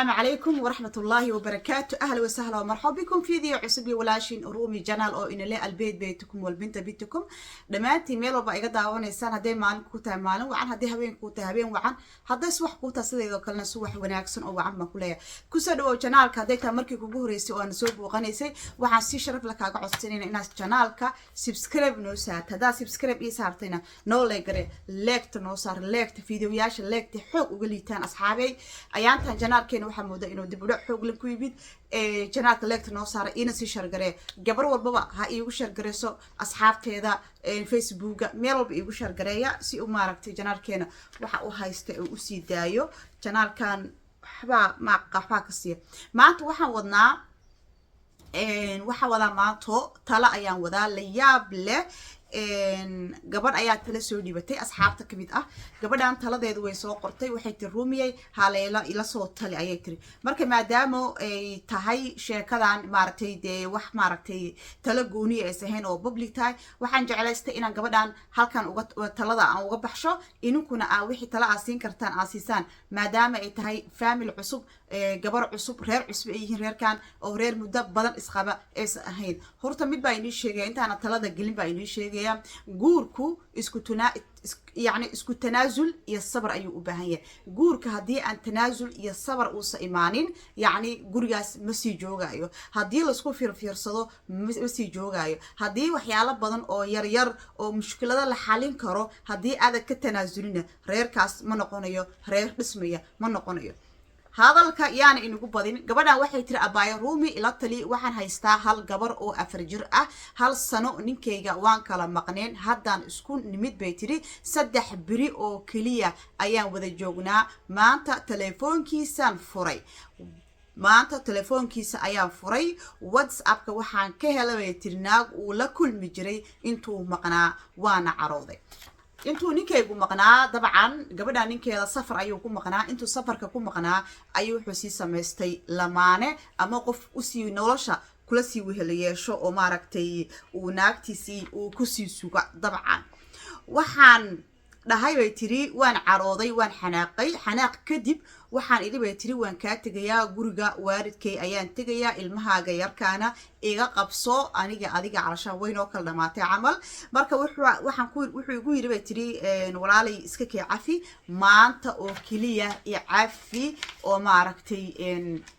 Asalaamu calaykum waraxmat ullaahi wabarakaatu. Ahla wasahla wamarxaba bikum. Video cusub iyo walaashin Rumi Channel oo inale البيت بيتكم والبنت بنتكم. Dhammaantiin meel walba iga daawanaysaan, hadday maalin kuu tahay, maalin wacan. Hadday habeen kuu tahay, habeen wacan. Hadday subax kuu tahay, sideedoo kalena subax wanaagsan oo wacan baan ku leeyahay. Kusoo dhawow channelka. Hadday tahay markii kugu horeysay oo aana soo booqanaysay, waxaan si sharaf la kaaga codsanayna inaad channelka subscribe noo saarta. Haddaad subscribe ii saartayna, noo like-gare, like-ta noo saar, like-ta videoyaasha like-ta xoog uga liitaan, asxaabey. Ayaantan channelkeena waxaa moodaa inuu dib udhac xoog la ku yimid. Channelka like-ta noo saara, iina sii share-garee. Gabar walbaba ha iigu share-gareyso asxaabteeda, Facebooka, meel walba iigu share-gareeya, si uu maaragtay channelkeena waxa u haysta oo usii daayo channelkan. Waxbaa maaqa, waxbaa ka siiya. Maanta waxaan wadnaa, waxaan wadaa maanto talo ayaan wadaa la yaab leh. Gabadh ayaa tala soo dhibatay asxaabta kamid ah. Gabadhan taladeedu way soo qortay. Waxay tiri, "Rumiyey, haleela ila soo tali," ayay tiri. Marka maadaama ay tahay sheekadan, maaragtay, dee wax maaragtay talo gooniya aysan ahayn oo public tahay, waxaan jeclaystay inaan gabadhan halkan uga talada aan uga baxsho, idinkuna aa wixii tala aa siin kartaan aa siisaan, maadaama ay tahay family cusub, gabar cusub, reer cusub ay yihiin reerkan, oo reer muddo badan isqaba aysan ahayn. Horta mid baa inii sheegaya, intaana talada gelin baa inii sheegaya: guurku isku tunaa, yacni isku tanaasul iyo sabar ayuu u baahan yahay. Guurka haddii aan tanaasul iyo sabar uusa imaanin, yacni gurigaas ma sii joogayo. Haddii laisku fiirfiirsado, ma sii joogayo. Haddii waxyaalo badan oo yaryar oo mushkilado la xalin karo haddii aadan ka tanaasulina, reerkaas ma noqonayo reer dhismaya, ma noqonayo. Hadalka yaana inagu badin. Gabadhan waxay tiri, "Abaayo Ruumi, ila tali. Waxaan haystaa hal gabar oo 4 jir ah. Hal sano ninkayga waan kala maqneen, haddaan isku nimid," bay tiri. "3 beri oo keliya ayaan wada joognaa. Maanta telefoonkiisaan furay, maanta telefoonkiisa ayaan furay. WhatsAppka waxaan ka helay," bay tiri, "naag uu la kulmi jiray intuu maqnaa. Waana carooday intuu ninkaygu maqnaa." Dabcan gabadha ninkeeda safar ayuu ku maqnaa. Intuu safarka ku maqnaa ayuu wuxuu sii samaystay lamaane ama qof usii nolosha kula sii wehelo yeesho oo maaragtay uu naagtiisii uu kusii suga. Dabcan waxaan dhahay, bay tiri, waan carooday, waan xanaaqay. Xanaaq kadib waxaan idhi, bay tiri, waan kaa tegayaa, guriga waalidkay ayaan tegayaa, ilmahaaga yarkaana iga qabso aniga adiga calashaan waynoo kala dhamaatay camal. Marka waxaan ku wuxuu igu yidhi, bay tiri, walaalay, iska kee cafi, maanta oo keliya i cafi, oo maaragtay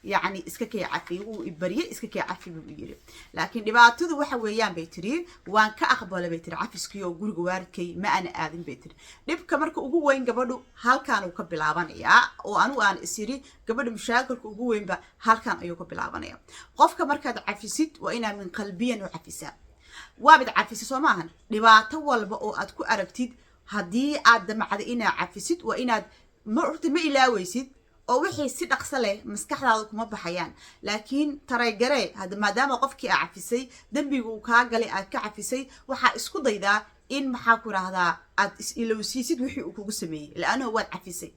yacni iska kee cafi. Wuu i baryay, iska kee cafi buu yidhi. Laakiin dhibaatadu waxa weeyaan, bay tiri, waan ka aqbalay, bay tiri, cafiskii oo guriga waalidkay ma ana aadin, bay tiri. Dhibka marka ugu weyn gabadhu halkaan uu ka bilaabanayaa, oo anigu aan is yiri gabadha mushaakilka ugu weynba halkan ayuu ka bilaabanaya. Qofka markaad cafisid, waa inaad min qalbiyan u cafisaa. Waabad cafisay, soo maahan? Dhibaato walba oo aad ku aragtid, haddii aad damacda inaad cafisid, waa inaad ma horta ma ilaaweysid oo wixii si dhaqso leh maskaxdaada kuma baxayaan, laakiin taraygaree hadda maadaama qofkii aa cafisay, dembiga uu kaa galay aad ka cafisay, waxaa isku daydaa in, maxaa ku rahdaa, aad is ilowsiisid wixii uu kugu sameeyey, laannahu waad cafisay.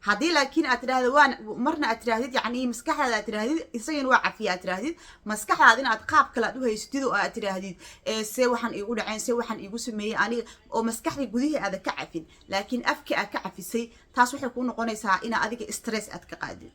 Haddii laakiin aad tidhaahdo waan marna aad tidhaahdid, yacni maskaxdaada aad tidhaahdid isagana waa cafiya aad tidhaahdid, maskaxdaadina aad qaab kale aad u haysatid oo aad tidhaahdid see waxaan iigu dhaceen, see waxaan iigu sameeyey aniga, oo maskaxdii gudihii aada ka cafin laakiin afkii aad ka cafisay, taas waxay kuu noqonaysaa inaa adiga stress aad ka qaadid.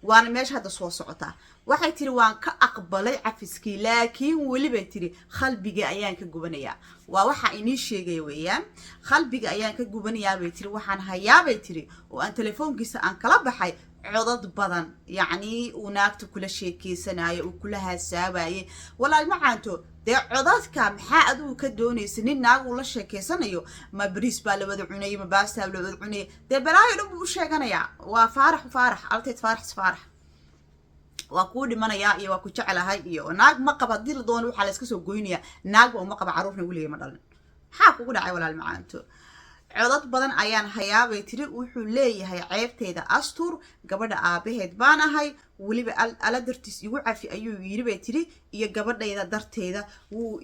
Waana meesha hadda soo socotaa. Waxay tiri, waan ka aqbalay cafiskii, laakiin weli, bay tiri, qalbiga ayaan ka gubanayaa. Waa waxa inii sheegaya weeyaan. Qalbiga ayaan ka gubanayaa, bay tiri. Waxaan hayaa, bay tiri, oo aan telefoonkiisa aan kala baxay codad badan, yacni uu naagta kula sheekeysanayo, uu kula haasaabaye. Walaal macaanto, dee codadka maxaa adigu ka doonaysa? Nin naag uu la sheekeysanayo, ma bariis baa la wada cunayay, ma baastaa la wada cunayay? Dee balaayo dhan buu u sheeganayaa. Waa Faarax, Faarax alteed, Faarax, Faarax, waa kuu dhimanayaa iyo waa ku jecelahay iyo naag ma qaba. Haddii la doono waxaa la iska soo goynayaa naagba uma qaba, carruurna weligay ma dhalin. Maxaa kugu dhacay, walaal macaanto? Codad badan ayaan hayaa, bay tiri. Wuxuu leeyahay, ceebteyda astur, gabadha aabaheed baan ahay, weliba ala dartiis igu cafi ayuu yiri, bay tiri, iyo gabadhayda darteeda. Wuu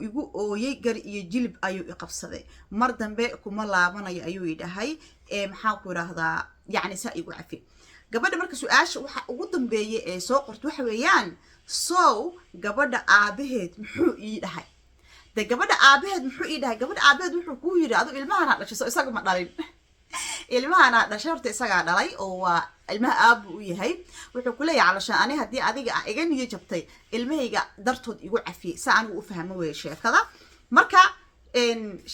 igu ooyey, gar iyo jilib ayuu iqabsaday. Mar dambe kuma laabanayo ayuu idhahay. Ee maxaan ku idhaahdaa, yacni saa igu cafi. Gabadha marka su-aasha waxa ugu dambeeya ee soo qorta waxa weeyaan, sow gabadha aabaheed muxuu ii dhahay? De gabadha aabaheed muxuu ii dhahay? Gabadha aabaheed wuxuu kuu yidhi, adu ilmahanaa dhashay, so isaga ma dhalin. Ilmahanaa dhashay, horta isagaa dhalay oo waa Ilmaha aabu u yahay. Wuxuu ku leeyahay, calashaan ani haddii adiga ah iga niyo jabtay, ilmahayga dartood igu cafiyey. Sa anigu u fahmo weeye sheekada. Marka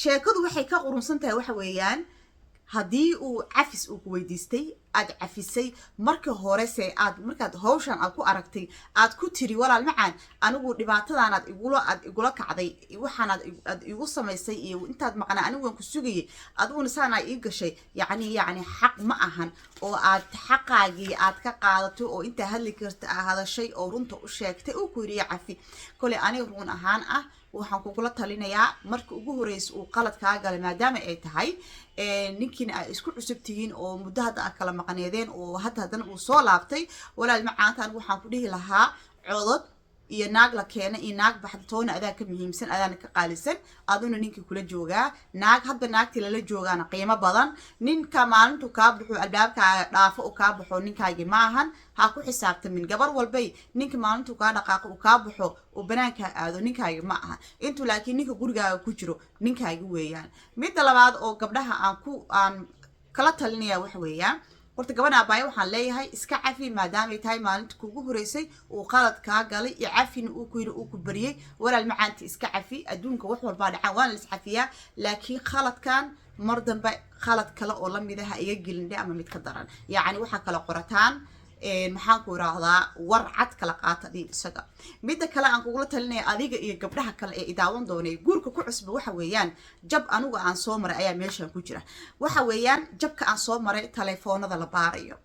sheekadu waxay ka qurunsan tahay waxa weeyaan, haddii uu cafis uu ku weydiistay, aad cafisay marka horese, aad markaad hawshan aad ku aragtay, aad ku tiri, "Walaal macaan, anigu dhibaatadaan aad igula kacday, waxaanaad aad igu samaysay iyo intaad maqnaa anigu waan ku sugayay, adiguna saanaa ii gashay, yacni xaq ma ahan," oo aad xaqaagii aad ka qaadatay oo intaa hadli karta aa hadashay oo runta u sheegtay, uu ku yidhi cafi. Kole aniga run ahaan ah waxaan kugula talinayaa, marka ugu horeysa uu qalad kaa galay, maadaama ay tahay ninkiina ay isku cusub tihiin oo muddo hadda aad kala maqneedeen oo hadda haddana uu soo laabtay, walaal macaanta, anigu waxaan ku dhihi lahaa, codod iyo naag la keena iyo naag baxda toona adaa ka muhiimsan, adaana ka qaalisan, aduna ninkii kula joogaa. Naag hadba naagtii lala joogaana qiimo badan. Ninka maalintuu kaa baxo, albaabkaaga dhaafo, uu kaa baxo, ninkaagii ma ahan, ha ku xisaabtamin. Gabar walbay, ninka maalintuu kaa dhaqaaqo, uu kaa baxo, uu banaankaa aado, ninkaagi ma aha intuu. Laakiin ninka gurigaaga ku jiro ninkaagi weeyaan. Midda labaad oo gabdhaha aan kala talinaya waxa weeyaan, horta gabadha abaayo waxaan leeyahay, iska cafi, maadaamay tahay maalinta kugu horeysay uu qalad kaa galay iyo cafina uu ku yidhi, uu ku bariyey. Walaal macaanti, iska cafi. Adduunka wax walbaa dhacaan, waana la iscafiyaa, laakiin khaladkan mar dambe khalad kale oo lamid ah ha iga gelindhe ama mid ka daran. Yacni waxaa kala qorataan, maxaan ku iraahdaa, war cad kala qaata adiga isaga. Midda kale aan kugula talinaya adiga iyo gabdhaha kale ee idaawan doonay guurka ku cusba waxa weeyaan, jab anigu aan soo maray ayaa meeshan ku jira. Waxa weeyaan jabka aan soo maray, taleefoonada la baarayo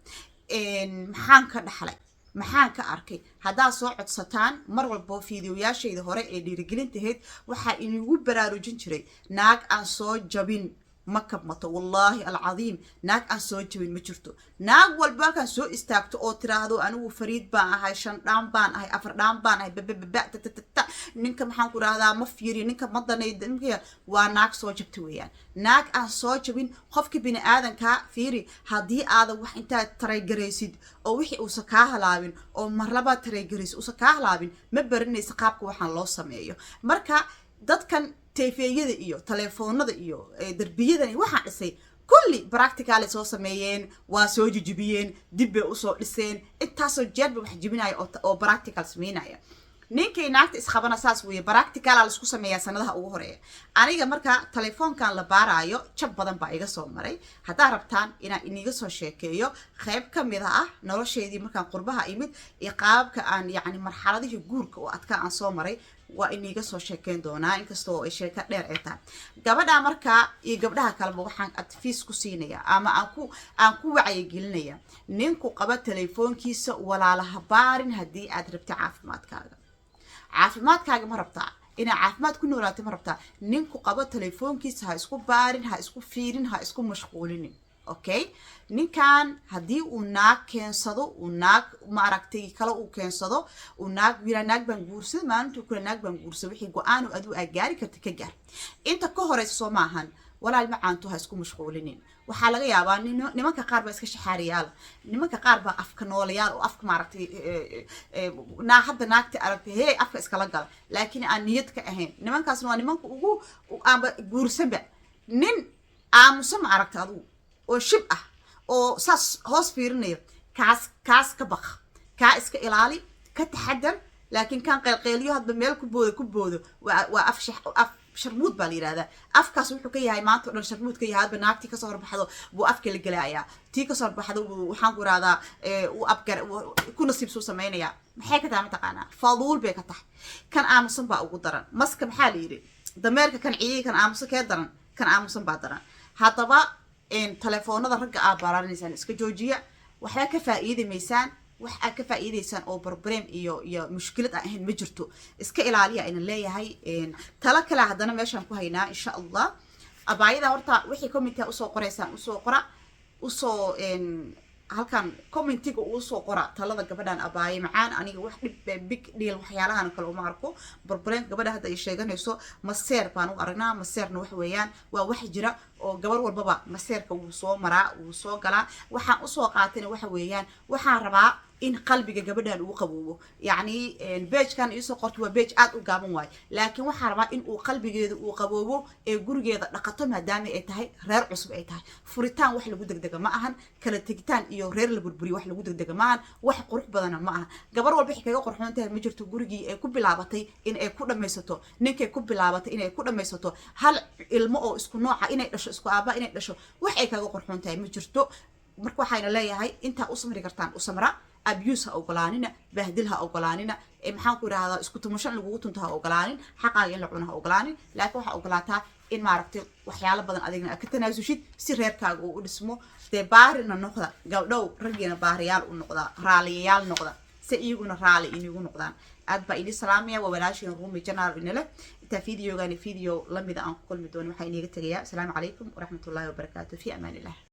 maxaan ka dhaxlay, maxaan ka arkay? Haddaad soo codsataan mar walbo fiidiyoyaashayda hore ee dhiirigelintahayd, waxaa inigu baraarujin jiray, naag aan soo jabin ma kabmato. Wallaahi alcadiim, naag aan soo jabin ma jirto. Naag walba halkaan soo istaagto oo tiraahdo, "Anigu fariid baan ahay, shan dhaan baan ahay, afar dhaan baan ahay, babababa tatatata, ninka maxaan ku rahdaa, ma fiiri ninka, ma danay," ninka waa naag soo jabta weeyaan. Naag aan soo jabin, qofka bini aadankaa fiiri, haddii aadan wax intaad taraygaraysid oo wixii uusan kaa halaabin, oo marlabaad taraygaraysid uusan kaa halaabin, ma baranaysa qaabka waxaan loo sameeyo. Marka dadkan teefeeyada iyo taleefoonada iyo derbiyadan iyo waxaan dhisay kulli practical ay soo sameeyeen, waa soo jijibiyeen, dib bay usoo dhiseen, intaasoo jeer ba wax jibinaya oo practical sameynaya. Ninkay naagta isqabana saas weeye, practical aa laisku sameeyaa sanadaha ugu horeeya. Aniga marka telefoonkan la baaraayo jab badan baa iga soo maray. Haddaa rabtaan inaan iniga soo sheekeeyo qayb ka mid ah nolosheedii markaan qurbaha imid iyo qaababka aan, yacni, marxaladihii guurka oo adkaa aan soo maray, waa iniga soo sheekeyn doonaa, inkastoo ay sheeko dheer ay tahay. Gabadha markaa iyo gabdhaha kaleba waxaan advice ku siinaya ama aan ku wacyigelinaya, ninku qaba telefoonkiisa walaalaha baarin. Haddii aad rabta caafimaadkaaga, caafimaadkaaga ma rabtaa, inaad caafimaad ku noolaato ma rabtaa, ninku qabo telefoonkiisa ha isku baarin, ha isku fiirin, ha isku mashquulinin. Okay, ninkan haddii uu naag keensado, uu naag maaragtay kale uu keensado, uu naag yira, "Naag baan guursaday," maalintuu kule "Naag baan guursaday," wixii go-aan adigu aad gaari karta ka gaar. Inta ka horeysa soo maahan, walaal macaantu, ha isku mashquulinin. Waxaa laga yaabaa nimanka qaar baa iska shaxaariyaal, nimanka qaar baa afka noolayaal oo afka maaragtay naa hadda naagta aragtay, hee, afka iskala gala, laakiin aan niyad ka ahayn. Nimankaasna waa nimanka ugu aanba guursanba. Nin aamuso ma aragta adigu oo shib ah oo saas hoos fiirinaya, kaas ka baq, kaa iska ilaali, ka taxadar. Laakiin kan qeylqeyliyo, hadba meel ku boodo ku boodo, waa af sharmuud baa la yidhahdaa. Afkaas wuxuu ka yahay maanta o dhan sharmuud ka yahay. Hadba naagtii kasoo horbaxdo buu afka la gelayaa, tii kasoo horbaxdo buu, waxaan ku irahdaa, uu abgar ku nasiibsuu samaynayaa. Maxay ka tahay mataqaanaa? Faduul bay ka tahay. Kan aamusan baa ugu daran. Maska maxaa la yidhi? Dameerka kan ciyey, kan aamusan kee daran? Kan aamusan baa daran. Haddaba telefoonada ragga aa baaranaysaan iska joojiya. Waxba ka faa'iidi maysaan. Wax aad ka faa'iidaysaan oo problem iyo mushkilad aan ahayn ma jirto. Iska ilaaliya aynan leeyahay. Talo kale haddana meeshaan ku haynaa, insha Allah. Abaayada horta wixii comment iga usoo qoraysaan usoo qora, usoo halkan comment iga uu soo qora talada gabadhan abaaye macaan. Aniga wax dhib, big deal waxyaalahan kale uma arko. Problem gabadha hadda ay sheeganayso maseer baan u aragnaa. Maseerna wax weeyaan, waa wax jira oo gabar walbaba maseerka wuu soo maraa, wuu soo galaa. Waxaan usoo qaatayna waxa weeyaan, waxaan rabaa In qalbiga gabadhan uu qaboobo. Yacni page-kan iisoo qorto waa page aad u gaaban waayo, laakiin waxaan rabaa in uu qalbigeeda uu qaboobo ee gurigeeda dhaqato, maadaama ay tahay reer cusub ay tahay. Furitaan wax lagu degdega ma ahan, kala tegitaan iyo reer la burburiyo wax lagu degdega ma ahan, wax qurux badana ma aha. Gabar walba waxay kaga qurxoon tahay ma jirto gurigii ay ku bilaabatay in ay ku dhammaysato, ninkay ku bilaabatay inay ku dhammaysato, hal ilmo oo isku nooca inay dhasho, isku aaba inay dhasho, wax ay kaga qurxoon tahay ma jirto. Marka waxayna leeyahay, intaa u samri kartaan u samra. Abuse ha ogolaanina, bahdil ha ogolaanina, maxaan ku idhahdaa, isku tumasho in lagugu tunto ha ogolaanin, xaqaaga in la cuno ha ogolaanin. Laakiin waxaa ogolaataa in maaragtay waxyaalo badan adigna aad ka tanaasushid si reerkaaga uu u dhismo. Dee baarina noqda gabdhow, raggiina baariyaal u noqda, raaliyayaal noqda, si iyaguna raali inigu noqdaan. Aad baa idin salaamaya. Waa walaashiin Rumi Janaal inale. Intaa videogani video lamida aan ku kulmi doono, waxaa iniga tegayaa asalaamu calaykum waraxmatullaahi wabarakaatu. Fi amaan illah.